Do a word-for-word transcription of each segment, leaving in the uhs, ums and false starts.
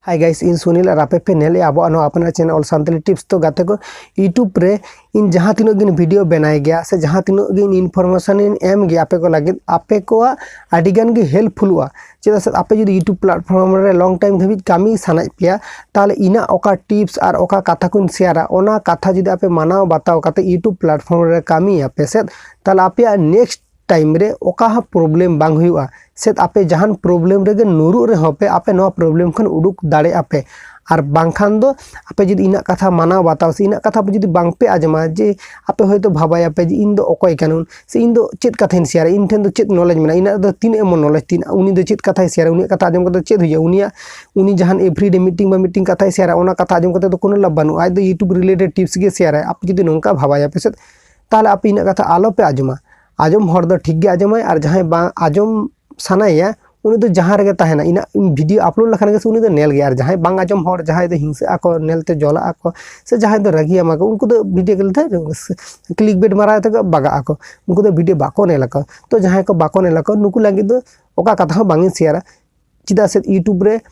Hi guys, ᱤᱧ ᱥᱩᱱᱤᱞ ᱟᱨ ᱟᱯᱮ ᱯᱮ ᱧᱮᱞᱮᱫᱼᱟ ᱟᱵᱚᱣᱟᱜ ᱱᱚᱣᱟ ᱟᱯᱱᱟᱨ channel All Santali Tips᱾ ᱛᱚ ᱜᱟᱛᱮ ᱠᱚ, YouTube ᱨᱮ ᱤᱧ ᱡᱟᱦᱟᱸ ᱛᱤᱱᱟᱹᱜ ᱜᱮ video ᱵᱮᱱᱟᱭ ᱜᱮᱭᱟ ᱥᱮ ᱡᱟᱦᱟᱸ ᱛᱤᱱᱟᱹᱜ ᱜᱮ information ᱤᱧ ᱮᱢ ᱜᱮᱭᱟ ᱟᱯᱮ ᱠᱚ ᱞᱟᱹᱜᱤᱫ, ᱟᱯᱮ ᱠᱚᱣᱟᱜ ᱟᱹᱰᱤ ᱜᱟᱱ ᱜᱮ helpfulᱚᱜᱼᱟ᱾ ᱪᱮᱫᱟᱜ ᱥᱮ ᱟᱯᱮ ᱡᱩᱫᱤ YouTube platform ᱨᱮ long time ᱫᱷᱟᱹᱵᱤᱡ ᱠᱟᱹᱢᱤ ᱥᱟᱱᱟᱭᱮᱫ ᱯᱮᱭᱟ, ᱛᱟᱦᱚᱞᱮ ᱤᱧᱟᱹᱜ ᱚᱠᱟ tips ᱟᱨ ᱚᱠᱟ ᱠᱟᱛᱷᱟ ᱠᱚᱧ ᱥᱮᱭᱟᱨᱟ, ᱚᱱᱟ ᱠᱟᱛᱷᱟ ᱡᱩᱫᱤ ᱟᱯᱮ ᱢᱟᱱᱟᱣ ᱵᱟᱛᱟᱣ ᱠᱟᱛᱮ YouTube platform ᱨᱮ ᱠᱟᱹᱢᱤᱭᱟᱯᱮ ᱥᱮ, ᱛᱟᱦᱚᱞᱮ ᱟᱯᱮᱭᱟᱜ next time ᱨᱮ ᱚᱠᱟ ᱦᱚᱸ problem ᱵᱟᱝ ᱦᱩᱭᱩᱜᱼᱟ᱾ ᱥᱮ ᱟᱯᱮ ᱡᱟᱦᱟᱱ problem ᱨᱮᱜᱮ ᱱᱩᱨᱩᱜ ᱨᱮᱦᱚᱸ ᱯᱮ, ᱟᱯᱮ ᱱᱚᱣᱟ problem ᱠᱷᱚᱱ ᱩᱰᱩᱠ ᱫᱟᱲᱮᱭᱟᱜᱼᱟ ᱯᱮ᱾ ᱟᱨ ᱵᱟᱝᱠᱷᱟᱱ ᱫᱚ ᱟᱯᱮ ᱡᱩᱫᱤ ᱤᱧᱟᱹᱜ ᱠᱟᱛᱷᱟ ᱢᱟᱱᱟᱣ ᱵᱟᱛᱟᱣ ᱥᱮ ᱤᱧᱟᱹᱜ ᱠᱟᱛᱷᱟ ᱡᱩᱫᱤ ᱵᱟᱝ ᱯᱮ ᱟᱸᱡᱚᱢᱟ, ᱡᱮ ᱟᱯᱮ ᱦᱚᱭᱛᱳ ᱵᱷᱟᱵᱟᱭᱟᱯᱮ ᱡᱮ ᱤᱧ ᱫᱚ ᱚᱠᱚᱭ ᱠᱟᱹᱱᱟᱹᱧ ᱥᱮ ᱤᱧ ᱫᱚ ᱪᱮᱫ ᱠᱟᱛᱷᱟᱧ ᱥᱮᱭᱟᱨᱟ, ᱤᱧ ᱴᱷᱮᱱ ᱫᱚ ᱪᱮᱫ knowledge ᱢᱮᱱᱟᱜᱼᱟ, ᱤᱧᱟᱹᱜ ᱫᱚ ᱛᱤᱱᱟᱹᱜ ᱮᱢᱚᱱ knowledge ᱛᱤᱧ, ᱩᱱᱤ ᱫᱚ ᱪᱮᱫ ᱠᱟᱛᱷᱟᱭ ᱥᱮᱭᱟᱨᱟ, ᱩᱱᱤᱭᱟᱜ ᱠᱟᱛᱷᱟ ᱟᱸᱡᱚᱢ ᱠᱟᱛᱮ ᱪᱮᱫ ᱦᱩᱭᱩᱜᱼᱟ, ᱩᱱᱤᱭᱟᱜ, ᱩᱱᱤ ᱡᱟᱦᱟᱱ everyday ᱢᱤᱫᱴᱤᱝ ᱵᱟ ᱢᱤᱫᱴᱤᱝ ᱠᱟᱛᱷᱟᱭ ᱥᱮᱭᱟᱨᱟ, ᱚᱱᱟ ᱠᱟᱛᱷᱟ ᱟᱸᱡᱚᱢ ᱠᱟᱛᱮ ᱫᱚ ᱠᱳᱱᱳ ᱞᱟᱵᱷ ᱵᱟᱹᱱᱩᱜᱼᱟ᱾ ᱟᱡ ᱫᱚ YouTube related tips ᱜᱮ ᱥᱮᱭᱟᱨᱟᱭ᱾ ᱟᱯᱮ ᱡᱩᱫᱤ ᱱᱚᱝᱠᱟ ᱵᱷᱟᱵᱟᱭᱟᱯᱮ ᱥᱮ, ᱛᱟᱦᱚᱞᱮ ᱟᱯᱮ ᱤᱧᱟᱹᱜ ᱠᱟᱛᱷᱟ ᱟᱞᱚᱯᱮ ᱟᱸᱡᱚᱢᱟ᱾ ᱟᱸᱡᱚᱢ ᱦᱚᱲ ᱫᱚ ᱴᱷᱤᱠ ᱜᱮ ᱟᱸᱡᱚᱢᱟᱭ, ᱟᱨ ᱡᱟᱦᱟᱸᱭ ᱵᱟᱝ ᱟᱸᱡᱚᱢ ᱥᱟᱱᱟᱭᱮᱭᱟ, ᱩᱱᱤ ᱫᱚ ᱡᱟᱦᱟᱸ ᱨᱮᱜᱮ ᱛᱟᱦᱮᱱᱟ, ᱤᱧᱟᱹᱜ video upload ᱞᱮᱠᱷᱟᱱ ᱜᱮ ᱥᱮ ᱩᱱᱤ ᱫᱚ ᱧᱮᱞ ᱜᱮᱭᱟ᱾ ᱟᱨ ᱡᱟᱦᱟᱸᱭ ᱵᱟᱝ ᱟᱸᱡᱚᱢ ᱦᱚᱲ, ᱡᱟᱦᱟᱸᱭ ᱫᱚ ᱦᱤᱝᱥᱟᱹᱜ ᱟᱠᱚ, ᱧᱮᱞᱛᱮ ᱡᱚᱞᱟᱜ ᱟᱠᱚ, ᱥᱮ ᱡᱟᱦᱟᱸᱭ ᱫᱚ ᱨᱟᱹᱜᱤᱭᱟᱢᱟ ᱠᱚ, ᱩᱱᱠᱩ ᱫᱚ video ᱠᱚ ᱞᱟᱹᱭ clickbait ᱢᱟᱨᱟᱣ ᱛᱮᱜᱮ ᱵᱟᱜᱟᱜ ᱟᱠᱚ, ᱩᱱᱠᱩ ᱫᱚ video ᱵᱟᱠᱚ ᱧᱮᱞ ᱟᱠᱚ᱾ ᱛᱚ ᱡᱟᱦᱟᱸᱭ ᱠᱚ ᱵᱟᱠᱚ ᱧᱮᱞ ᱟᱠᱚ, ᱱᱩᱠᱩ ᱞᱟᱹᱜᱤᱫ ᱫᱚ ᱚᱠᱟ ᱠᱟᱛᱷᱟ ᱦᱚᱸ ᱵᱟᱝ ᱤᱧ ᱥᱮᱭᱟᱨᱟ᱾ ᱪᱮᱫᱟᱜ ᱥᱮ YouTube ᱨᱮ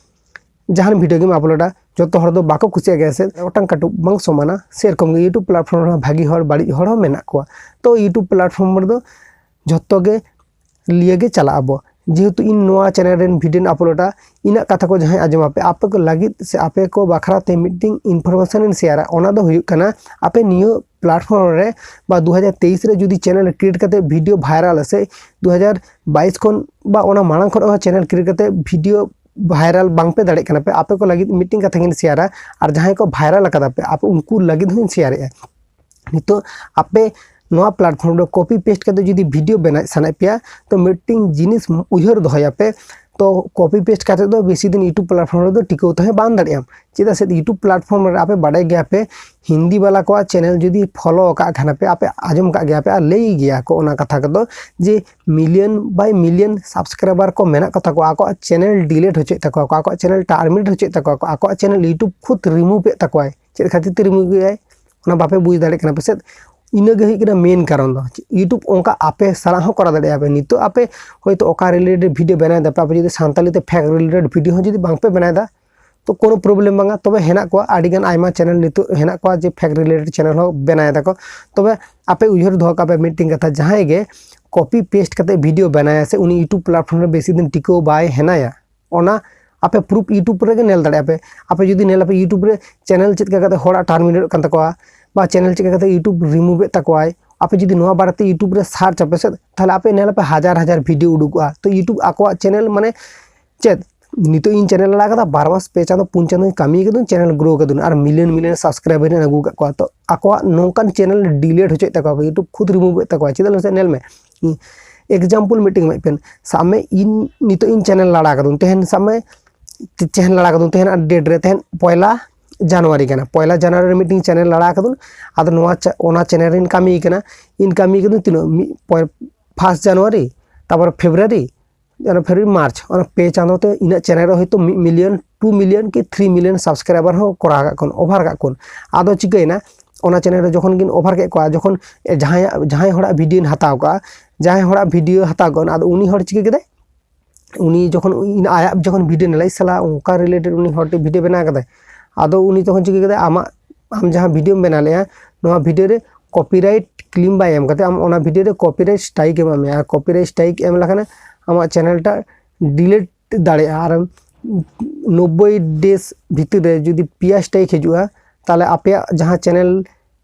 ᱡᱟᱦᱟᱱ video ᱜᱮᱢ uploadᱟ, ᱡᱚᱛᱚ ᱦᱚᱲ ᱫᱚ ᱵᱟᱠᱚ ᱠᱩᱥᱤᱭᱟᱜ ᱜᱮᱭᱟ ᱥᱮ, ᱜᱚᱴᱟᱝ ᱠᱟᱹᱴᱩᱵ ᱵᱟᱝ ᱥᱚᱢᱟᱱᱟ, ᱥᱮᱨᱚᱠᱚᱢ ᱜᱮ YouTube platform ᱨᱮᱦᱚᱸ ᱵᱷᱟᱹᱜᱤ ᱦᱚᱲ ᱵᱟᱹᱲᱤᱡ ᱦᱚᱲ ᱦᱚᱸ ᱢᱮᱱᱟᱜ ᱠᱚᱣᱟ᱾ ᱛᱚ YouTube platform ᱨᱮᱫᱚ ᱡᱷᱚᱛᱚ ᱜᱮ ᱞᱤᱭᱟᱹ ᱜᱮ ᱪᱟᱞᱟᱜ ᱟᱵᱚ᱾ ᱡᱮᱦᱮᱛᱩ ᱤᱧ ᱱᱚᱣᱟ channel ᱨᱮᱱ video ᱤᱧ uploadᱟ, ᱤᱧᱟᱹᱜ ᱠᱟᱛᱷᱟ ᱠᱚ ᱡᱟᱦᱟᱸᱭ ᱟᱸᱡᱚᱢ ᱟᱯᱮ, ᱟᱯᱮ ᱠᱚ ᱞᱟᱹᱜᱤᱫ ᱥᱮ ᱟᱯᱮ ᱠᱚ ᱵᱟᱠᱷᱨᱟ ᱛᱮ ᱢᱤᱫᱴᱤᱝ information ᱤᱧ ᱥᱮᱭᱟᱨᱟ, ᱚᱱᱟ ᱫᱚ ᱦᱩᱭᱩᱜ ᱠᱟᱱᱟ, ᱟᱯᱮ ᱱᱤᱭᱟᱹ platform ᱨᱮ ᱵᱟ ᱫᱩ ᱦᱟᱡᱟᱨ ᱛᱮᱭᱤᱥ ᱨᱮ ᱡᱩᱫᱤ channel create ᱠᱟᱛᱮ video viral ᱥᱮ ᱫᱩ ᱦᱟᱡᱟᱨ ᱵᱟᱭᱤᱥ ᱠᱷᱚᱱ ᱵᱟ ᱚᱱᱟ ᱢᱟᱲᱟᱝ ᱠᱷᱚᱱ ᱦᱚᱸ channel create ᱠᱟᱛᱮ video viral ᱵᱟᱝ ᱯᱮ ᱫᱟᱲᱮᱭᱟᱜ ᱠᱟᱱᱟ ᱯᱮ, ᱟᱯᱮ ᱠᱚ ᱞᱟᱹᱜᱤᱫ ᱢᱤᱫᱴᱤᱝ ᱠᱟᱛᱷᱟ ᱜᱤᱧ ᱥᱮᱭᱟᱨᱟ, ᱟᱨ ᱡᱟᱦᱟᱸᱭ ᱠᱚ viral ᱟᱠᱟᱫᱟ ᱯᱮ, ᱟᱯᱮ ᱩᱱᱠᱩ ᱞᱟᱹᱜᱤᱫ ᱦᱚᱸᱧ ᱥᱮᱭᱟᱨᱮᱜᱼᱟ᱾ ᱱᱤᱛᱚᱜ ᱟᱯᱮ ᱱᱚᱣᱟ platform ᱨᱮ copy paste ᱠᱟᱛᱮ ᱡᱩᱫᱤ video ᱵᱮᱱᱟᱣ ᱥᱟᱱᱟᱭᱮᱫ ᱯᱮᱭᱟ, ᱛᱚ ᱢᱤᱫᱴᱤᱝ ᱡᱤᱱᱤᱥ ᱩᱭᱦᱟᱹᱨ ᱫᱚᱦᱚᱭᱟᱯᱮ, ᱛᱚ copy paste ᱠᱟᱛᱮ ᱫᱚ ᱵᱮᱥᱤ ᱫᱤᱱ YouTube platform ᱨᱮᱫᱚ ᱴᱤᱠᱟᱹᱣ ᱛᱟᱦᱮᱸ ᱵᱟᱝ ᱫᱟᱲᱮᱭᱟᱜᱼᱟᱢ᱾ ᱪᱮᱫᱟᱜ ᱥᱮ YouTube platform ᱨᱮ ᱟᱯᱮ ᱵᱟᱰᱟᱭ ᱜᱮᱭᱟᱯᱮ, ᱦᱤᱱᱫᱤ ᱵᱟᱞᱟ ᱠᱚᱣᱟᱜ channel ᱡᱩᱫᱤ follow ᱟᱠᱟᱫ ᱠᱷᱟᱱ ᱯᱮ, ᱟᱯᱮ ᱟᱸᱡᱚᱢ ᱟᱠᱟᱫ ᱜᱮᱭᱟᱯᱮ ᱟᱨ ᱞᱟᱹᱭ ᱜᱮᱭᱟ ᱠᱚ ᱚᱱᱟ ᱠᱟᱛᱷᱟ ᱠᱚᱫᱚ, ᱡᱮ million by million subscriber ᱠᱚ ᱢᱮᱱᱟᱜ ᱠᱚ ᱛᱟᱠᱚᱣᱟ, ᱟᱠᱚᱣᱟᱜ channel delete ᱦᱚᱪᱚᱭᱮᱫ ᱛᱟᱠᱚᱣᱟ ᱠᱚ, ᱟᱠᱚᱣᱟᱜ channel terminate ᱦᱚᱪᱚᱭᱮᱫ ᱛᱟᱠᱚᱣᱟ ᱠᱚ, ᱟᱠᱚᱣᱟᱜ channel YouTube ᱠᱷᱩᱫ remove ᱮᱫ ᱛᱟᱠᱚᱣᱟᱭ᱾ ᱪᱮᱫ ᱠᱷᱟᱹᱛᱤᱨ ᱛᱮ remove ᱮᱫᱟᱭ, ᱚᱱᱟ ᱵᱟᱯᱮ ᱵᱩᱡᱽ ᱫᱟᱲᱮᱭᱟᱜ ᱠᱟᱱᱟ ᱯᱟᱥᱮᱫ? ᱤᱱᱟᱹ ᱜᱮ ᱦᱩᱭᱩᱜ ᱠᱟᱱᱟ main ᱠᱟᱨᱚᱱ ᱫᱚ᱾ YouTube ᱚᱱᱠᱟ ᱟᱯᱮ ᱥᱟᱞᱟᱜ ᱦᱚᱸ ᱠᱚᱨᱟᱣ ᱫᱟᱲᱮᱭᱟᱜᱼᱟ ᱯᱮ᱾ ᱱᱤᱛᱚᱜ ᱟᱯᱮ ᱦᱚᱭᱛᱳ ᱚᱠᱟ related video ᱵᱮᱱᱟᱣ ᱫᱟᱯᱮ, ᱟᱯᱮ ᱡᱩᱫᱤ ᱥᱟᱱᱛᱟᱞᱤ ᱛᱮ fact related video ᱦᱚᱸ ᱡᱩᱫᱤ ᱵᱟᱝ ᱯᱮ ᱵᱮᱱᱟᱣ ᱮᱫᱟ, ᱛᱚ ᱠᱳᱱᱳ problem ᱵᱟᱝᱟ᱾ ᱛᱚᱵᱮ ᱦᱮᱱᱟᱜ ᱠᱚᱣᱟ ᱟᱹᱰᱤᱜᱟᱱ ᱟᱭᱢᱟ channel ᱱᱤᱛᱚᱜ ᱦᱮᱱᱟᱜ ᱠᱚᱣᱟ ᱡᱮ fake related channel ᱦᱚᱸ ᱵᱮᱱᱟᱣ ᱮᱫᱟ ᱠᱚ᱾ ᱛᱚᱵᱮ ᱟᱯᱮ ᱩᱭᱦᱟᱹᱨ ᱫᱚᱦᱚ ᱠᱟᱜ ᱯᱮ ᱢᱤᱫᱴᱮᱱ ᱠᱟᱛᱷᱟ, ᱡᱟᱦᱟᱸᱭ ᱜᱮ copy paste ᱠᱟᱛᱮ video ᱵᱮᱱᱟᱭᱟ ᱥᱮ ᱩᱱᱤ YouTube platform ᱨᱮ ᱵᱮᱥᱤ ᱫᱤᱱ ᱴᱤᱠᱟᱹᱣ ᱵᱟᱭ ᱦᱮᱱᱟᱭᱟ, ᱚᱱᱟ ᱟᱯᱮ proof YouTube ᱨᱮᱜᱮ ᱧᱮᱞ ᱫᱟᱲᱮᱭᱟᱜᱼᱟ ᱯᱮ᱾ ᱟᱯᱮ ᱡᱩᱫᱤ ᱧᱮᱞ ᱟᱯᱮ YouTube ᱨᱮ channel ᱪᱮᱫ ᱞᱮᱠᱟ ᱠᱟᱛᱮ ᱦᱚᱲᱟᱜ terminate ᱠᱟᱱ ᱛᱟᱠᱚᱣᱟ, ᱵᱟ channel ᱪᱮᱫ ᱞᱮᱠᱟ ᱠᱟᱛᱮ YouTube remove ᱮᱫ ᱛᱟᱠᱚᱣᱟᱭ, ᱟᱯᱮ ᱡᱩᱫᱤ ᱱᱚᱣᱟ ᱵᱟᱨᱮᱛᱮ YouTube ᱨᱮ search ᱟᱯᱮ ᱥᱮ, ᱛᱟᱦᱚᱞᱮ ᱟᱯᱮ ᱧᱮᱞ ᱟᱯᱮ ᱦᱟᱡᱟᱨ ᱦᱟᱡᱟᱨ video ᱩᱰᱩᱠᱚᱜᱼᱟ᱾ ᱛᱚ YouTube ᱟᱠᱚᱣᱟᱜ channel ᱢᱟᱱᱮ ᱪᱮᱫ, ᱱᱤᱛᱚᱜ ᱤᱧ channel ᱟᱲᱟᱜ ᱠᱟᱫᱟ, ᱵᱟᱨ ᱢᱟᱥ ᱯᱮ ᱪᱟᱸᱫᱚ ᱯᱩᱱ ᱪᱟᱸᱫᱚᱧ ᱠᱟᱹᱢᱤ ᱠᱟᱫᱟᱹᱧ, channel grow ᱠᱟᱫᱟᱹᱧ ᱟᱨ million million subscriber ᱤᱧ ᱟᱹᱜᱩ ᱠᱟᱫ ᱠᱚᱣᱟ᱾ ᱛᱚ ᱟᱠᱚᱣᱟᱜ ᱱᱚᱝᱠᱟᱱ channel delete ᱦᱚᱪᱚᱭᱮᱫ ᱛᱟᱠᱚᱣᱟ ᱠᱚ, YouTube ᱠᱷᱩᱫ remove ᱮᱫ ᱛᱟᱠᱚᱣᱟ᱾ ᱪᱮᱫᱟᱜ ᱞᱟᱹᱭ ᱢᱮᱥᱮ, ᱧᱮᱞ ᱢᱮ, example ᱢᱤᱫᱴᱮᱱ ᱮᱢᱟᱭ ᱯᱮ, ᱥᱟᱵ ᱢᱮ ᱤᱧ ᱱᱤᱛᱚᱜ ᱤᱧ channel ᱟᱲᱟᱜ ᱠᱟᱫᱟᱹᱧ, ᱛᱮᱦᱮᱧ ᱥᱟᱵ ᱢᱮ ᱪᱮᱦᱮᱧ ᱞᱟᱲᱟ ᱠᱟᱫᱩᱱ, ᱛᱮᱦᱮᱧ date ᱨᱮ, ᱛᱮᱦᱮᱧ ᱯᱚᱭᱞᱟ ᱡᱟᱱᱩᱣᱟᱨᱤ ᱠᱟᱱᱟ, ᱯᱚᱭᱞᱟ ᱡᱟᱱᱩᱣᱟᱨᱤ ᱨᱮ ᱢᱤᱫᱴᱤᱝ channel ᱞᱟᱲᱟ ᱠᱟᱫᱩᱱ᱾ ᱟᱫᱚ ᱱᱚᱣᱟ ᱪᱟ-, ᱚᱱᱟ channel ᱨᱮᱧ ᱠᱟᱹᱢᱤ ᱠᱟᱱᱟ, ᱤᱧ ᱠᱟᱹᱢᱤ ᱠᱟᱫᱩᱧ ᱛᱤᱱᱟᱹᱜ, ᱢᱤᱫ ᱯᱚᱭ-, first ᱡᱟᱱᱩᱣᱟᱨᱤ, ᱛᱟᱨᱯᱚᱨ ᱯᱷᱮᱵᱽᱨᱩᱣᱟᱨᱤ, ᱡᱟᱱᱩᱣᱟᱨᱤ, ᱯᱷᱮᱵᱽᱨᱩᱣᱟᱨᱤ, ᱢᱟᱨᱪ, ᱚᱱᱟ ᱯᱮ ᱪᱟᱸᱫᱚ ᱛᱮ ᱤᱧᱟᱹᱜ channel ᱨᱮ ᱦᱚᱭᱛᱳ ᱢᱤᱫ million, two million ᱠᱤ three million subscriber ᱦᱚᱸ ᱠᱚᱨᱟᱣ ᱠᱟᱜ ᱠᱚᱣᱟ, over ᱠᱟᱜ ᱠᱚᱣᱟ᱾ ᱟᱫᱚ ᱪᱤᱠᱟᱹᱭᱮᱱᱟ, ᱚᱱᱟ channel ᱨᱮ ᱡᱚᱠᱷᱚᱱ ᱜᱤᱧ over ᱠᱮᱫ ᱠᱚᱣᱟ, ᱡᱚᱠᱷᱚᱱ ᱡᱟᱦᱟᱸᱭᱟᱜ, ᱡᱟᱦᱟᱸᱭ ᱦᱚᱲᱟᱜ video ᱦᱟᱛᱟᱣ ᱠᱟᱜᱼᱟ, ᱡᱟᱦᱟᱸᱭ ᱦᱚᱲᱟᱜ video ᱦᱟᱛᱟᱣ ᱠᱟᱜᱼᱟ, ᱟᱫᱚ ᱩᱱᱤ ᱦᱚᱲ ᱪᱤᱠᱟᱹ ᱠᱮᱫᱟᱭ, ᱩᱱᱤ ᱡᱚᱠᱷᱚᱱ ᱤᱧ, ᱟᱭᱟᱜ ᱡᱚᱠᱷᱚᱱ video ᱧᱮᱞᱟᱭ, ᱥᱟᱞᱟ ᱚᱱᱠᱟ related ᱩᱱᱤ ᱦᱚᱲ ᱴᱷᱮᱱ video ᱵᱮᱱᱟᱣ ᱠᱟᱫᱟᱭ᱾ ᱟᱫᱚ ᱩᱱᱤ ᱛᱚᱠᱷᱚᱱ ᱪᱤᱠᱟᱹ ᱠᱮᱫᱟᱭ, ᱟᱢᱟᱜ, ᱟᱢ ᱡᱟᱦᱟᱸ videoᱢ ᱵᱮᱱᱟᱣ ᱞᱮᱜᱼᱟ, ᱱᱚᱣᱟ video ᱨᱮ copyright claim ᱵᱟᱭ ᱮᱢ ᱠᱟᱛᱮ ᱟᱢ ᱚᱱᱟ video ᱨᱮ copyright strike ᱮᱢᱟᱜ ᱢᱮᱭᱟ᱾ ᱟᱨ copyright strike ᱮᱢ ᱞᱮᱠᱷᱟᱱ ᱟᱢᱟᱜ channel ᱴᱟ delete ᱫᱟᱲᱮᱭᱟᱜᱼᱟ᱾ ᱟᱨ ᱱᱚᱵᱵᱳᱭ days ᱵᱷᱤᱛᱤᱨ ᱨᱮ ᱡᱩᱫᱤ ᱯᱮᱭᱟ strike ᱦᱤᱡᱩᱜᱼᱟ, ᱛᱟᱦᱚᱞᱮ ᱟᱯᱮᱭᱟᱜ ᱡᱟᱦᱟᱸ channel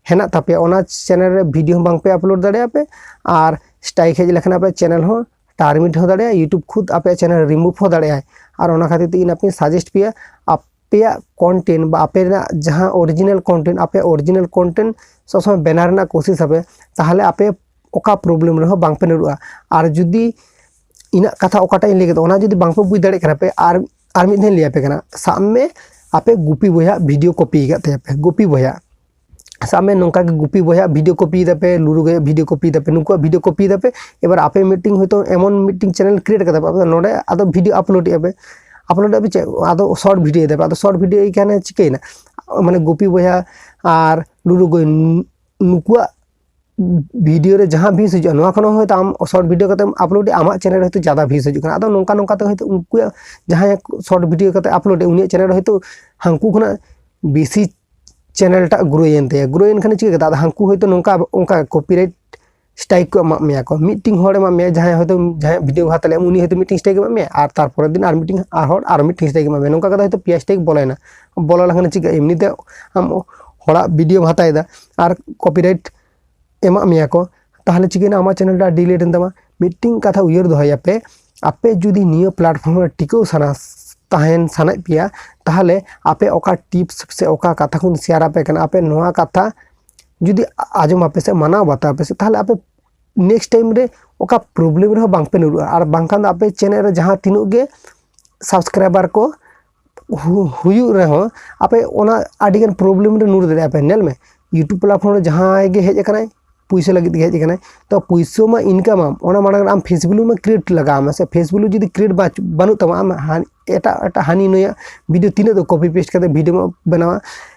ᱦᱮᱱᱟᱜ ᱛᱟᱯᱮᱭᱟ, ᱚᱱᱟ channel ᱨᱮ video ᱦᱚᱸ ᱵᱟᱝᱯᱮ upload ᱫᱟᱲᱮᱭᱟᱜᱼᱟ ᱯᱮ᱾ ᱟᱨ strike ᱦᱮᱡ ᱞᱮᱠᱷᱟᱱ ᱟᱯᱮ channel ᱦᱚᱸ terminate ᱦᱚᱸ ᱫᱟᱲᱮᱭᱟᱜᱼᱟ, YouTube ᱠᱷᱩᱫ ᱟᱯᱮᱭᱟᱜ channel remove ᱦᱚᱸ ᱫᱟᱲᱮᱭᱟᱜᱼᱟᱭ᱾ ᱟᱨ ᱚᱱᱟ ᱠᱷᱟᱹᱛᱤᱨ ᱛᱮ ᱤᱧ ᱟᱯᱮᱧ suggest ᱯᱮᱭᱟ, ᱟᱯᱮᱭᱟᱜ content ᱵᱟ ᱟᱯᱮ ᱨᱮᱱᱟᱜ ᱡᱟᱦᱟᱸ original content, ᱟᱯᱮᱭᱟᱜ original content ᱥᱚᱵᱽ ᱥᱚᱢᱚᱭ ᱵᱮᱱᱟᱣ ᱨᱮᱱᱟᱜ ᱠᱳᱥᱤᱥ ᱟᱯᱮ, ᱛᱟᱦᱚᱞᱮ ᱟᱯᱮ ᱚᱠᱟ problem ᱨᱮᱦᱚᱸ ᱵᱟᱝᱯᱮ ᱧᱩᱨᱩᱜᱼᱟ᱾ ᱟᱨ ᱡᱩᱫᱤ ᱤᱧᱟᱹᱜ ᱠᱟᱛᱷᱟ ᱚᱠᱟᱴᱟᱜ ᱤᱧ ᱞᱟᱹᱭ ᱠᱮᱫᱟ, ᱚᱱᱟ ᱡᱩᱫᱤ ᱵᱟᱝᱯᱮ ᱵᱩᱡᱽ ᱫᱟᱲᱮᱭᱟᱜ ᱠᱟᱱᱟ ᱯᱮ, ᱟᱨ, ᱟᱨ ᱢᱤᱫ ᱫᱷᱟᱣ ᱤᱧ ᱞᱟᱹᱭ ᱟᱯᱮ ᱠᱟᱱᱟ, ᱥᱟᱵ ᱢᱮ ᱟᱯᱮ ᱜᱩᱯᱤ ᱵᱚᱭᱦᱟ video copy ᱟᱠᱟᱫ ᱛᱟᱭᱟ ᱯᱮ, ᱜᱩᱯᱤ ᱵᱚᱭᱦᱟ, ᱥᱟᱵ ᱢᱮ ᱱᱚᱝᱠᱟ ᱜᱮ ᱜᱩᱯᱤ ᱵᱚᱭᱦᱟ video copy ᱫᱟᱯᱮ, ᱞᱩᱨᱩ ᱜᱚᱭᱟᱜ video copy ᱫᱟᱯᱮ, ᱱᱩᱠᱩᱣᱟᱜ video copy ᱫᱟᱯᱮ᱾ ᱮᱵᱟᱨ ᱟᱯᱮ ᱢᱤᱫᱴᱤᱝ ᱦᱚᱭᱛᱳ ᱮᱢᱚᱱ ᱢᱤᱫᱴᱤᱝ channel create ᱠᱟᱫᱟ ᱯᱮ, ᱟᱯᱮ ᱫᱚ ᱱᱚᱰᱮ ᱟᱫᱚ video upload ᱮᱫᱼᱟ ᱯᱮ, upload ᱮᱫᱼᱟ ᱯᱮ ᱪᱮᱫ, ᱟᱫᱚ short video ᱫᱟᱯᱮ, ᱟᱫᱚ short video ᱮᱭ ᱠᱟᱨᱚᱱᱮ ᱪᱤᱠᱟᱹᱭᱮᱱᱟ, ᱢᱟᱱᱮ ᱜᱩᱯᱤ ᱵᱚᱭᱦᱟ ᱟᱨ ᱞᱩᱨᱩ ᱜᱚᱭ ᱱᱩ-, ᱱᱩᱠᱩᱣᱟᱜ ᱵᱷᱤᱰᱤᱭᱳ ᱨᱮ ᱡᱟᱦᱟᱸ ᱵᱷᱤᱭᱩᱡᱽ ᱦᱤᱡᱩᱜᱼᱟ, ᱱᱚᱣᱟ ᱠᱷᱚᱱ ᱦᱚᱸ ᱦᱚᱭᱛᱳ ᱟᱢ ᱥᱚᱨᱴ ᱵᱷᱤᱰᱤᱭᱳ ᱠᱟᱛᱮᱢ ᱟᱯᱞᱳᱰ ᱮᱫᱟ, ᱟᱢᱟᱜ ᱪᱮᱱᱮᱞ ᱨᱮ ᱦᱚᱭᱛᱳ ᱡᱟᱫᱟ ᱵᱷᱤᱭᱩᱡᱽ ᱦᱤᱡᱩᱜ ᱠᱟᱱᱟ᱾ ᱟᱫᱚ ᱱᱚᱝᱠᱟ ᱱᱚᱝᱠᱟ ᱛᱮ ᱦᱚᱭᱛᱳ ᱩᱱᱠᱩᱣᱟᱜ ᱡᱟᱦᱟᱸᱭ ᱥᱚᱨᱴ ᱵᱷᱤᱰᱤᱭᱳ ᱠᱟᱛᱮ ᱟᱯᱞᱳᱰ ᱮᱫᱟ, ᱩᱱᱤᱭᱟᱜ ᱪᱮᱱᱮᱞ ᱨᱮ ᱦᱚᱭᱛᱳ ᱦᱟᱹᱱᱠᱩ ᱠᱷᱚᱱᱟᱜ ᱵᱮᱥᱤ ᱪᱮᱱᱮᱞ ᱴᱟᱜ ᱜᱨᱳᱭᱮᱱ ᱛᱟᱭᱟ᱾ ᱜᱨᱳᱭᱮᱱ ᱠᱷᱟᱱ ᱪᱤᱠᱟᱹ ᱠᱟᱛᱮ ᱟᱫᱚ ᱦᱟᱹᱱᱠᱩ ᱦᱚᱭᱛᱳ ᱱᱚᱝᱠᱟ ᱚᱱᱠᱟ ᱠᱚᱯᱤᱨᱟᱭᱤᱴ ᱥᱴᱨᱟᱭᱤᱠ ᱠᱚ ᱮᱢᱟᱜ ᱢᱮᱭᱟ ᱠᱚ᱾ ᱢᱤᱫᱴᱤᱝ ᱦᱚᱲ ᱮᱢᱟᱜ ᱢᱮᱭᱟ, ᱡᱟᱦᱟᱸᱭ ᱦᱚᱭᱛᱳ ᱡᱟᱦᱟᱸᱭᱟᱜ ᱵᱷᱤᱰᱤᱭᱳ ᱦᱟᱛᱟᱣ ᱞᱮᱫ, ᱩᱱᱤ ᱦᱚᱭᱛᱳ ᱢᱤᱫᱴᱤᱝ ᱥᱴᱨᱟᱭᱤᱠ ᱮᱢᱟᱜ ᱢᱮᱭᱟ, ᱟᱨ ᱛᱟᱨᱯᱚᱨᱮᱨ ᱫᱤᱱ ᱟᱨ ᱢᱤᱫᱴᱤᱝ, ᱟᱨ ᱦᱚᱲ ᱟᱨ ᱢᱤᱫᱴᱤᱝ ᱥᱴᱨᱟᱭᱤᱠ ᱮᱢᱟᱜ ᱢᱮᱭᱟ᱾ ᱱᱚᱝᱠᱟ ᱠᱟᱛᱮ ᱦᱚᱭᱛᱳ ᱯᱮᱭᱟ ᱥᱴᱨᱟᱭᱤᱠ ᱵᱚᱞᱚᱭᱮᱱᱟ᱾ ᱵᱚᱞᱚ ᱞᱮᱱᱠᱷᱟᱱ ᱪᱤᱠᱟᱹ, ᱮᱢᱱᱤᱛᱮ ᱟᱢ ᱦᱚᱲᱟᱜ ᱵᱷᱤᱰᱤᱭᱳᱢ ᱦᱟᱛᱟᱣ ᱮᱫᱟ ᱟᱨ ᱠᱚᱯᱤᱨᱟᱭᱤᱴ ᱮᱢᱟᱜ ᱢᱮᱭᱟ ᱠᱚ, ᱛᱟᱦᱚᱞᱮ ᱪᱤᱠᱟᱹᱭᱮᱱᱟ? ᱟᱢᱟᱜ ᱪᱮᱱᱮᱞ ᱴᱟᱜ ᱰᱤᱞᱤᱴ ᱮᱱ ᱛᱟᱢᱟ᱾ ᱢᱤᱫᱴᱤᱝ ᱠᱟᱛᱷᱟ ᱩᱭᱦᱟᱹᱨ ᱫᱚᱦᱚᱭᱟᱯᱮ, ᱟᱯᱮ ᱡᱩᱫᱤ ᱱᱤᱭᱟᱹ ᱯᱞᱟᱴᱯᱷᱚᱨᱢ ᱨᱮ ᱴᱤᱠᱟᱹᱣ ᱥᱟᱱᱟ ᱛᱟᱦᱮᱱ ᱥᱟᱱᱟᱭᱮᱫ ᱯᱮᱭᱟ, ᱛᱟᱦᱚᱞᱮ ᱟᱯᱮ ᱚᱠᱟ ᱴᱤᱯᱥ ᱥᱮ ᱚᱠᱟ ᱠᱟᱛᱷᱟ ᱠᱚᱧ ᱥᱮᱭᱟᱨ ᱟᱯᱮ ᱠᱟᱱᱟ, ᱟᱯᱮ ᱱᱚᱣᱟ ᱠᱟᱛᱷᱟ ᱡᱩᱫᱤ ᱟᱸᱡᱚᱢ ᱟᱯᱮ ᱥᱮ ᱢᱟᱱᱟᱣ ᱵᱟᱛᱟᱣ ᱟᱯᱮ ᱥᱮ, ᱛᱟᱦᱚᱞᱮ ᱟᱯᱮ ᱱᱮᱠᱥᱴ ᱴᱟᱭᱤᱢ ᱨᱮ ᱚᱠᱟ ᱯᱨᱚᱵᱞᱮᱢ ᱨᱮᱦᱚᱸ ᱵᱟᱝᱯᱮ ᱧᱩᱨᱩᱜᱼᱟ᱾ ᱟᱨ ᱵᱟᱝᱠᱷᱟᱱ ᱫᱚ ᱟᱯᱮ ᱪᱮᱱᱮᱞ ᱨᱮ ᱡᱟᱦᱟᱸ ᱛᱤᱱᱟᱹᱜ ᱜᱮ ᱥᱟᱵᱥᱠᱨᱟᱭᱵᱟᱨ ᱠᱚ ᱦᱩ- ᱦᱩᱭᱩᱜ ᱨᱮᱦᱚᱸ, ᱟᱯᱮ ᱚᱱᱟ ᱟᱹᱰᱤᱜᱟᱱ ᱯᱨᱚᱵᱞᱮᱢ ᱨᱮ ᱧᱩᱨ ᱫᱟᱲᱮᱭᱟᱜᱼᱟ ᱯᱮ᱾ ᱧᱮᱞ ᱢᱮ, ᱭᱩᱴᱩᱵᱽ ᱯᱞᱟᱴᱯᱷᱚᱨᱢ ᱨᱮ ᱡᱟᱦᱟᱸᱭ ᱜᱮ ᱦᱮᱡ ᱟᱠᱟᱱᱟᱭ, ᱯᱩᱭᱥᱟᱹ ᱞᱟᱹᱜᱤᱫ ᱜᱮ ᱦᱮᱡ ᱟᱠᱟᱱᱟᱭ᱾ ᱛᱚ ᱯᱩᱭᱥᱟᱹ ᱢᱟ ᱤᱱᱠᱟᱢ ᱟᱢ, ᱚᱱᱟ ᱢᱟᱲᱟᱝ ᱨᱮ ᱟᱢ ᱯᱷᱮᱥᱵᱩᱠ ᱢᱟ ᱠᱨᱤᱭᱮᱴ ᱞᱟᱜᱟᱣ ᱟᱢᱟ ᱥᱮ᱾ ᱯᱷᱮᱥᱵᱩᱠ ᱡᱩᱫᱤ ᱠᱨᱤᱭᱮᱴ ᱵᱟᱹᱱᱩᱜ ᱛᱟᱢᱟ, ᱟᱢ ᱦᱟᱱ- ᱮᱴᱟᱜ ᱮᱴᱟᱜ ᱦᱟᱹᱱᱤ ᱱᱩᱭᱟᱜ ᱵᱷᱤᱰᱤᱭᱳ ᱛᱤᱱᱟᱹᱜ ᱫᱚ ᱠᱚᱯᱤ ᱯᱮᱥᱴ ᱠᱟᱛᱮ ᱵᱷᱤᱰᱤᱭᱳ ᱵᱮᱱᱟᱣᱟ᱾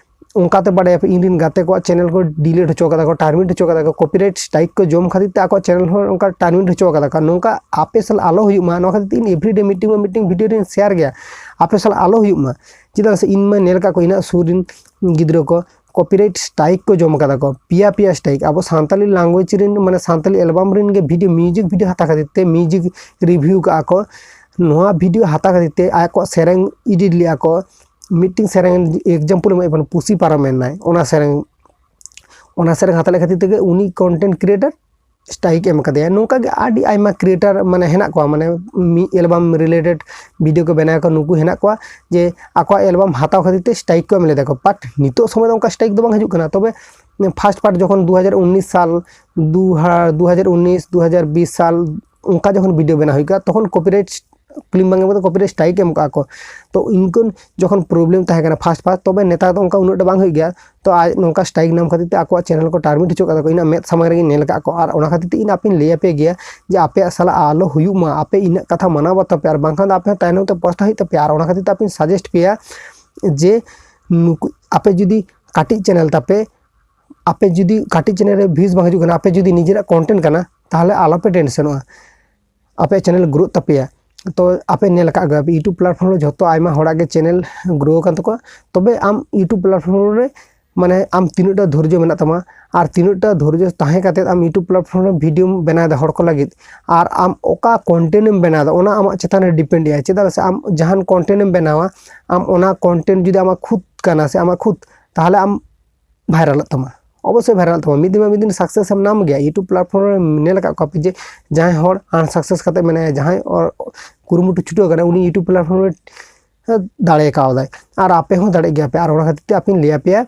ᱚᱱᱠᱟᱛᱮ ᱵᱟᱲᱟᱭᱟᱯᱮ, ᱤᱧ ᱨᱮᱱ ᱜᱟᱛᱮ ᱠᱚᱣᱟᱜ ᱪᱮᱱᱮᱞ ᱠᱚ ᱰᱤᱞᱤᱴ ᱦᱚᱪᱚ ᱠᱟᱫᱟ ᱠᱚ, ᱴᱟᱨᱢᱤᱱᱮᱴ ᱦᱚᱪᱚ ᱠᱟᱫᱟ ᱠᱚ, ᱠᱚᱯᱤᱨᱟᱭᱤᱴ ᱥᱴᱨᱟᱭᱤᱠ ᱠᱚ ᱡᱚᱢ ᱠᱷᱟᱹᱛᱤᱨ ᱛᱮ ᱟᱠᱚᱣᱟᱜ ᱪᱮᱱᱮᱞ ᱦᱚᱸ ᱚᱱᱠᱟ ᱴᱟᱨᱢᱤᱱᱮᱴ ᱦᱚᱪᱚ ᱠᱟᱫᱟ ᱠᱚ᱾ ᱱᱚᱝᱠᱟ ᱟᱯᱮ ᱥᱟᱞᱟᱜ ᱟᱞᱚ ᱦᱩᱭᱩᱜ ᱢᱟ, ᱱᱚᱣᱟ ᱠᱷᱟᱹᱛᱤᱨ ᱛᱮ ᱤᱧ ᱮᱵᱷᱨᱤᱰᱮ ᱢᱤᱫᱴᱤᱝ ᱵᱟ ᱢᱤᱫᱴᱤᱝ ᱵᱷᱤᱰᱤᱭᱳ ᱨᱤᱧ ᱥᱮᱭᱟᱨ ᱜᱮᱭᱟ, ᱟᱯᱮ ᱥᱟᱞᱟᱜ ᱟᱞᱚ ᱦᱩᱭᱩᱜ ᱢᱟ᱾ ᱪᱮᱫᱟᱜ ᱥᱮ ᱤᱧ ᱢᱟ ᱧᱮᱞ ᱟᱠᱟᱫ ᱠᱚ, ᱤᱧᱟᱹᱜ ᱥᱩᱨ ᱨᱮᱱ ᱜᱤᱫᱽᱨᱟᱹ ᱠᱚ ᱠᱚᱯᱤᱨᱟᱭᱤᱴ ᱥᱴᱨᱟᱭᱤᱠ ᱠᱚ ᱡᱚᱢ ᱠᱟᱫᱟ ᱠᱚ, ᱯᱮᱭᱟ ᱯᱮᱭᱟ ᱥᱴᱨᱟᱭᱤᱠ᱾ ᱟᱵᱚ ᱥᱟᱱᱛᱟᱞᱤ ᱞᱮᱝᱜᱩᱭᱮᱡᱽ ᱨᱮᱱ, ᱢᱟᱱᱮ ᱥᱟᱱᱛᱟᱞᱤ ᱮᱞᱵᱟᱢ ᱨᱮᱱ ᱜᱮ ᱵᱷᱤᱰᱤᱭᱳ, ᱢᱤᱭᱩᱡᱤᱠ ᱵᱷᱤᱰᱤᱭᱳ ᱦᱟᱛᱟᱣ ᱠᱷᱟᱹᱛᱤᱨ ᱛᱮ, ᱢᱤᱭᱩᱡᱤᱠ ᱨᱤᱵᱷᱤᱭᱩ ᱠᱟᱜᱼᱟ ᱠᱚ, ᱱᱚᱣᱟ ᱵᱷᱤᱰᱤᱭᱳ ᱦᱟᱛᱟᱣ ᱠᱷᱟᱹᱛᱤᱨ ᱛᱮ ᱟᱠᱚᱣᱟᱜ ᱥᱮᱨᱮᱧ ᱮᱰᱤᱴ ᱞᱮᱜᱼᱟ ᱠᱚ᱾ ᱢᱤᱫᱴᱤᱝ ᱥᱮᱨᱮᱧ ᱮᱠᱡᱟᱢᱯᱚᱞ ᱮᱢᱟᱭ ᱠᱟᱱᱟ, ᱯᱩᱥᱤ ᱯᱟᱨᱚᱢᱮᱱᱟᱭ, ᱚᱱᱟ ᱥᱮᱨᱮᱧ, ᱚᱱᱟ ᱥᱮᱨᱮᱧ ᱦᱟᱛᱟᱣ ᱞᱮᱫ ᱠᱷᱟᱹᱛᱤᱨ ᱛᱮᱜᱮ ᱩᱱᱤ ᱠᱚᱱᱴᱮᱱᱴ ᱠᱨᱤᱭᱮᱴᱟᱨ ᱥᱴᱨᱟᱭᱤᱠ ᱮᱢ ᱠᱟᱫᱮᱭᱟ᱾ ᱱᱚᱝᱠᱟ ᱜᱮ ᱟᱹᱰᱤ ᱟᱭᱢᱟ ᱠᱨᱤᱭᱮᱴᱟᱨ ᱢᱟᱱᱮ ᱦᱮᱱᱟᱜ ᱠᱚᱣᱟ, ᱢᱟᱱᱮ ᱢᱤᱫ ᱮᱞᱵᱟᱢ ᱨᱤᱞᱮᱴᱮᱰ ᱵᱷᱤᱰᱤᱭᱳ ᱠᱚ ᱵᱮᱱᱟᱣ ᱠᱚ, ᱱᱩᱠᱩ ᱦᱮᱱᱟᱜ ᱠᱚᱣᱟ ᱡᱮ ᱟᱠᱚᱣᱟᱜ ᱮᱞᱵᱟᱢ ᱦᱟᱛᱟᱣ ᱠᱷᱟᱹᱛᱤᱨ ᱛᱮ ᱥᱴᱨᱟᱭᱤᱠ ᱠᱚ ᱮᱢ ᱞᱮᱫᱟ ᱠᱚ᱾ ᱵᱟᱴ ᱱᱤᱛᱚᱜ ᱥᱚᱢᱚᱭ ᱫᱚ ᱚᱱᱠᱟ ᱥᱴᱨᱟᱭᱤᱠ ᱫᱚ ᱵᱟᱝ ᱦᱤᱡᱩᱜ ᱠᱟᱱᱟ᱾ ᱛᱚᱵᱮ ᱯᱷᱟᱥᱴ ᱯᱟᱨᱴ ᱡᱚᱠᱷᱚᱱ ᱫᱩ ᱦᱟᱡᱟᱨ ᱩᱱᱤᱥ ᱥᱟᱞ, ᱫᱩ ᱦᱟ-, ᱫᱩ ᱦᱟᱡᱟᱨ ᱩᱱᱤᱥ, ᱫᱩ ᱦᱟᱡᱟᱨ ᱵᱤᱥ ᱥᱟᱞ, ᱚᱱᱠᱟ ᱡᱚᱠᱷᱚᱱ ᱵᱷᱤᱰᱤᱭᱳ ᱵᱮᱱᱟᱣ ᱦᱩᱭ ᱠᱚᱜᱼᱟ, ᱛᱚᱠᱷᱚᱱ ᱠᱚᱯᱤᱨᱟᱭᱤᱴ ᱠᱞᱮᱢ ᱵᱟᱝ ᱮᱢ ᱠᱟᱛᱮ ᱠᱚᱯᱤᱨᱟᱭᱤᱴ ᱥᱴᱨᱟᱭᱤᱠ ᱮᱢ ᱠᱟᱜᱼᱟ ᱠᱚ᱾ ᱛᱚ ᱤᱱᱠᱟᱹᱱ ᱡᱚᱠᱷᱚᱱ ᱯᱨᱚᱵᱞᱮᱢ ᱛᱟᱦᱮᱸ ᱠᱟᱱᱟ ᱯᱷᱟᱥᱴ ᱯᱷᱟᱥᱴ, ᱛᱚᱵᱮ ᱱᱮᱛᱟᱨ ᱫᱚ ᱚᱱᱠᱟ ᱩᱱᱟᱹᱜ ᱴᱟ ᱵᱟᱝ ᱦᱩᱭᱩᱜ ᱜᱮᱭᱟ᱾ ᱛᱚ ᱟᱡ ᱱᱚᱝᱠᱟ ᱥᱴᱨᱟᱭᱤᱠ ᱧᱟᱢ ᱠᱷᱟᱹᱛᱤᱨ ᱛᱮ ᱟᱠᱚᱣᱟᱜ ᱪᱮᱱᱮᱞ ᱠᱚ ᱴᱟᱨᱢᱤᱱᱮᱴ ᱦᱚᱪᱚ ᱠᱟᱫᱟ ᱠᱚ, ᱤᱧᱟᱹᱜ ᱢᱮᱫ ᱥᱟᱢᱟᱝ ᱨᱮᱜᱮᱧ ᱧᱮᱞ ᱠᱟᱜ ᱠᱚ᱾ ᱟᱨ ᱚᱱᱟ ᱠᱷᱟᱹᱛᱤᱨ ᱛᱮ ᱤᱧ ᱟᱯᱮᱧ ᱞᱟᱹᱭ ᱟᱯᱮ ᱜᱮᱭᱟ ᱡᱮ ᱟᱯᱮᱭᱟᱜ ᱥᱟᱞᱟᱜ ᱟᱞᱚ ᱦᱩᱭᱩᱜ ᱢᱟ, ᱟᱯᱮ ᱤᱱᱟᱹᱜ ᱠᱟᱛᱷᱟ ᱢᱟᱱᱟᱣ ᱵᱟᱛᱟᱣ ᱯᱮ, ᱟᱨ ᱵᱟᱝᱠᱷᱟᱱ ᱫᱚ ᱟᱯᱮ ᱦᱚᱸ ᱛᱟᱭᱱᱚᱢ ᱛᱮ ᱯᱚᱥᱛᱟ ᱦᱩᱭᱩᱜ ᱛᱟᱯᱮᱭᱟ᱾ ᱟᱨ ᱚᱱᱟ ᱠᱷᱟᱹᱛᱤᱨ ᱛᱮ ᱟᱯᱮᱧ ᱥᱟᱡᱮᱥᱴ ᱯᱮᱭᱟ ᱡᱮ ᱱᱩᱠᱩ, ᱟᱯᱮ ᱡᱩᱫᱤ ᱠᱟᱹᱴᱤᱡ ᱪᱮᱱᱮᱞ ᱛᱟᱯᱮ, ᱟᱯᱮ ᱡᱩᱫᱤ ᱠᱟᱹᱴᱤᱡ ᱪᱮᱱᱮᱞ ᱨᱮ ᱵᱷᱤᱭᱩᱡᱽ ᱵᱟᱝ ᱦᱤᱡᱩᱜ ᱠᱟᱱᱟ, ᱟᱯᱮ ᱡᱩᱫᱤ ᱱᱤᱡᱮᱨᱟᱜ ᱠᱚᱱᱴᱮᱱᱴ ᱠᱟᱱᱟ, ᱛᱟᱦᱚᱞᱮ ᱟᱞᱚᱯᱮ ᱴᱮᱱᱥᱚᱱᱚᱜᱼᱟ, ᱟᱯᱮᱭᱟᱜ ᱪᱮᱱᱮᱞ ᱜᱨᱳᱛᱷ ᱛᱟᱯᱮᱭᱟ᱾ ᱛᱚ ᱟᱯᱮ ᱧᱮᱞ ᱟᱠᱟᱫ ᱜᱮᱭᱟ, YouTube ᱯᱞᱟᱴᱯᱷᱚᱨᱢ ᱨᱮ ᱡᱷᱚᱛᱚ ᱟᱭᱢᱟ ᱦᱚᱲᱟᱜ ᱜᱮ ᱪᱮᱱᱮᱞ ᱜᱨᱳ ᱟᱠᱟᱱ ᱛᱟᱠᱚᱣᱟ᱾ ᱛᱚᱵᱮ ᱟᱢ YouTube ᱯᱞᱟᱴᱯᱷᱚᱨᱢ ᱨᱮ ᱢᱟᱱᱮ ᱟᱢ ᱛᱤᱱᱟᱹᱜ ᱴᱟ ᱫᱷᱳᱨᱡᱚ ᱢᱮᱱᱟᱜ ᱛᱟᱢᱟ, ᱟᱨ ᱛᱤᱱᱟᱹᱜ ᱴᱟ ᱫᱷᱳᱨᱡᱚ ᱛᱟᱦᱮᱸ ᱠᱟᱛᱮᱫ ᱟᱢ YouTube ᱯᱞᱟᱴᱯᱷᱚᱨᱢ ᱨᱮ ᱵᱷᱤᱰᱤᱭᱳᱢ ᱵᱮᱱᱟᱣ ᱮᱫᱟ ᱦᱚᱲ ᱠᱚ ᱞᱟᱹᱜᱤᱫ, ᱟᱨ ᱟᱢ ᱚᱠᱟ ᱠᱚᱱᱴᱮᱱᱴ ᱮᱢ ᱵᱮᱱᱟᱣ ᱮᱫᱟ, ᱚᱱᱟ ᱟᱢᱟᱜ ᱪᱮᱛᱟᱱ ᱨᱮ ᱰᱤᱯᱮᱱᱰ ᱮᱜᱼᱟᱭ᱾ ᱪᱮᱫᱟᱜ ᱥᱮ ᱟᱢ ᱡᱟᱦᱟᱱ ᱠᱚᱱᱴᱮᱱᱴ ᱮᱢ ᱵᱮᱱᱟᱣᱟ, ᱟᱢ ᱚᱱᱟ ᱠᱚᱱᱴᱮᱱᱴ ᱡᱩᱫᱤ ᱟᱢᱟᱜ ᱠᱷᱩᱫ ᱠᱟᱱᱟ ᱥᱮ ᱟᱢᱟᱜ ᱠᱷᱩᱫ, ᱛᱟᱦᱚᱞᱮ ᱟᱢ ᱵᱷᱟᱭᱨᱟᱞᱚᱜ ᱛᱟᱢᱟ, ᱚᱵᱚᱥᱥᱳᱭ ᱵᱷᱟᱭᱨᱟᱞᱚᱜ ᱛᱟᱢᱟ᱾ ᱢᱤᱫ ᱫᱤᱱ ᱵᱟᱝ ᱢᱤᱫ ᱫᱤᱱ ᱥᱟᱠᱥᱮᱥ ᱮᱢ ᱧᱟᱢ ᱜᱮᱭᱟ᱾ YouTube ᱯᱞᱟᱴᱯᱷᱚᱨᱢ ᱨᱮ ᱧᱮᱞ ᱟᱠᱟᱫ ᱠᱚᱣᱟ ᱯᱮ ᱡᱮ ᱡᱟᱦᱟᱸᱭ ᱦᱚᱲ ᱟᱱᱥᱟᱠᱥᱮᱥ ᱠᱟᱛᱮ ᱢᱮᱱᱟᱭᱟ, ᱡᱟᱦᱟᱸᱭ ᱚ-, ᱠᱩᱨᱩᱢᱩᱴᱩ ᱪᱷᱩᱴᱟᱹᱣ ᱠᱟᱱᱟ, ᱩᱱᱤ YouTube ᱯᱞᱟᱴᱯᱷᱚᱨᱢ ᱨᱮ ᱫᱟᱲᱮ ᱠᱟᱣᱫᱟᱭ, ᱟᱨ ᱟᱯᱮ ᱦᱚᱸ ᱫᱟᱲᱮᱜ ᱜᱮᱭᱟ ᱯᱮ᱾ ᱟᱨ ᱚᱱᱟ ᱠᱷᱟᱹᱛᱤᱨ ᱛᱮ ᱟᱯᱮᱧ ᱞᱟᱹᱭ ᱟᱯᱮᱭᱟ,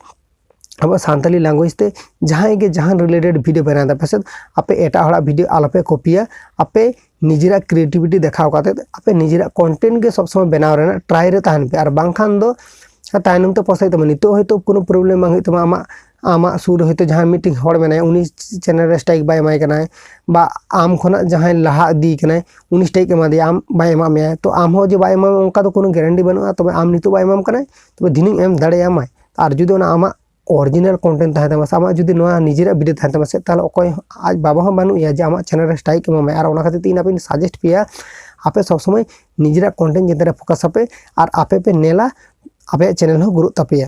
ᱟᱵᱚ ᱥᱟᱱᱛᱟᱞᱤ ᱞᱮᱝᱜᱩᱭᱮᱡᱽ ᱛᱮ ᱡᱟᱦᱟᱸᱭ ᱜᱮ ᱡᱟᱦᱟᱱ ᱨᱤᱞᱮᱴᱮᱰ ᱵᱷᱤᱰᱤᱭᱳ ᱵᱮᱱᱟᱣ ᱫᱟ ᱯᱮᱥᱮ, ᱟᱯᱮ ᱮᱴᱟᱜ ᱦᱚᱲᱟᱜ ᱵᱷᱤᱰᱤᱭᱳ ᱟᱞᱚᱯᱮ ᱠᱚᱯᱤᱭᱟ᱾ ᱟᱯᱮ ᱱᱤᱡᱮᱨᱟᱜ ᱠᱨᱤᱭᱮᱴᱤᱵᱷᱤᱴᱤ ᱫᱮᱠᱷᱟᱣ ᱠᱟᱛᱮ ᱟᱯᱮ ᱱᱤᱡᱮᱨᱟᱜ ᱠᱚᱱᱴᱮᱱᱴ ᱜᱮ ᱥᱚᱵ ᱥᱚᱢᱚᱭ ᱵᱮᱱᱟᱣ ᱨᱮᱱᱟᱜ ᱴᱨᱟᱭ ᱨᱮ ᱛᱟᱦᱮᱱ ᱯᱮ, ᱟᱨ ᱵᱟᱝᱠᱷᱟᱱ ᱫᱚ ᱛᱟᱭᱱᱚᱢ ᱛᱮ ᱯᱚᱥᱛᱟᱜ ᱛᱟᱢᱟ᱾ ᱱᱤᱛᱚᱜ ᱦᱚᱭᱛᱳ ᱠᱳᱱᱳ ᱯᱨᱚᱵᱞᱮᱢ ᱵᱟᱝ ᱦᱩᱭᱩᱜ ᱛᱟᱢᱟ, ᱟᱢᱟᱜ ᱟᱢᱟᱜ ᱥᱩᱨ ᱨᱮ ᱦᱚᱭᱛᱳ ᱡᱟᱦᱟᱸᱭ ᱢᱤᱫᱴᱮᱱ ᱦᱚᱲ ᱢᱮᱱᱟᱭᱟ, ᱩᱱᱤ ᱪᱮᱱᱮᱞ ᱨᱮ ᱥᱴᱨᱟᱭᱤᱠ ᱵᱟᱭ ᱮᱢᱟᱭ ᱠᱟᱱᱟᱭ, ᱵᱟ ᱟᱢ ᱠᱷᱚᱱᱟᱜ ᱡᱟᱦᱟᱸᱭ ᱞᱟᱦᱟ ᱤᱫᱤᱭ ᱠᱟᱱᱟᱭ, ᱩᱱᱤ ᱥᱴᱨᱟᱭᱤᱠ ᱮᱢᱟ ᱫᱮᱭᱟ, ᱟᱢ ᱵᱟᱭ ᱮᱢᱟᱜ ᱢᱮᱭᱟ᱾ ᱛᱚ ᱟᱢ ᱦᱚᱸ ᱡᱮ ᱵᱟᱭ ᱮᱢᱟᱢᱟ ᱚᱱᱠᱟ ᱫᱚ ᱠᱳᱱᱳ ᱜᱮᱨᱮᱱᱴᱤ ᱵᱟᱹᱱᱩᱜᱼᱟ᱾ ᱛᱚᱵᱮ ᱟᱢ ᱱᱤᱛᱚᱜ ᱵᱟᱭ ᱮᱢᱟᱢ ᱠᱟᱱᱟᱭ, ᱛᱚᱵᱮ ᱫᱷᱤᱱᱟᱹᱝ ᱮᱢ ᱫᱟᱲᱮᱭᱟᱢᱟᱭ᱾ ᱟᱨ ᱡᱩᱫᱤ ᱚᱱᱟ ᱟᱢᱟᱜ ᱚᱨᱤᱡᱤᱱᱟᱞ ᱠᱚᱱᱴᱮᱱᱴ ᱛᱟᱦᱮᱸ ᱛᱟᱢᱟ ᱥᱮ ᱟᱢᱟᱜ ᱡᱩᱫᱤ ᱱᱚᱣᱟ ᱱᱤᱡᱮᱨᱟᱜ ᱵᱷᱤᱰᱤᱭᱳ ᱛᱟᱦᱮᱸ ᱛᱟᱢᱟ ᱥᱮ, ᱛᱟᱦᱚᱞᱮ ᱚᱠᱚᱭ ᱦᱚᱸ ᱟᱡ ᱵᱟᱵᱟ ᱦᱚᱸ ᱵᱟᱹᱱᱩᱜ ᱮᱭᱟ ᱡᱮ ᱟᱢᱟᱜ ᱪᱮᱱᱮᱞ ᱨᱮ ᱥᱴᱨᱟᱭᱤᱠ ᱮᱢᱟᱢᱟᱭ᱾ ᱟᱨ ᱚᱱᱟ ᱠᱷᱟᱹᱛᱤᱨ ᱛᱮ ᱤᱧ ᱟᱯᱮᱧ ᱥᱟᱡᱮᱥᱴ ᱯᱮᱭᱟ, ᱟᱯᱮ ᱥᱚᱵ ᱥᱚᱢᱚᱭ ᱱᱤᱡᱮᱨᱟᱜ ᱠᱚᱱᱴᱮᱱᱴ ᱪᱮᱛᱟᱱ ᱨᱮ ᱯᱷᱳᱠᱟᱥ ᱟᱯᱮ, ᱟᱨ ᱟᱯᱮ ᱯᱮ ᱧᱮᱞᱟ ᱟᱯᱮᱭᱟᱜ ᱪᱮᱱᱮᱞ ᱦᱚᱸ ᱜᱨᱳᱜ ᱛᱟᱯᱮᱭᱟ᱾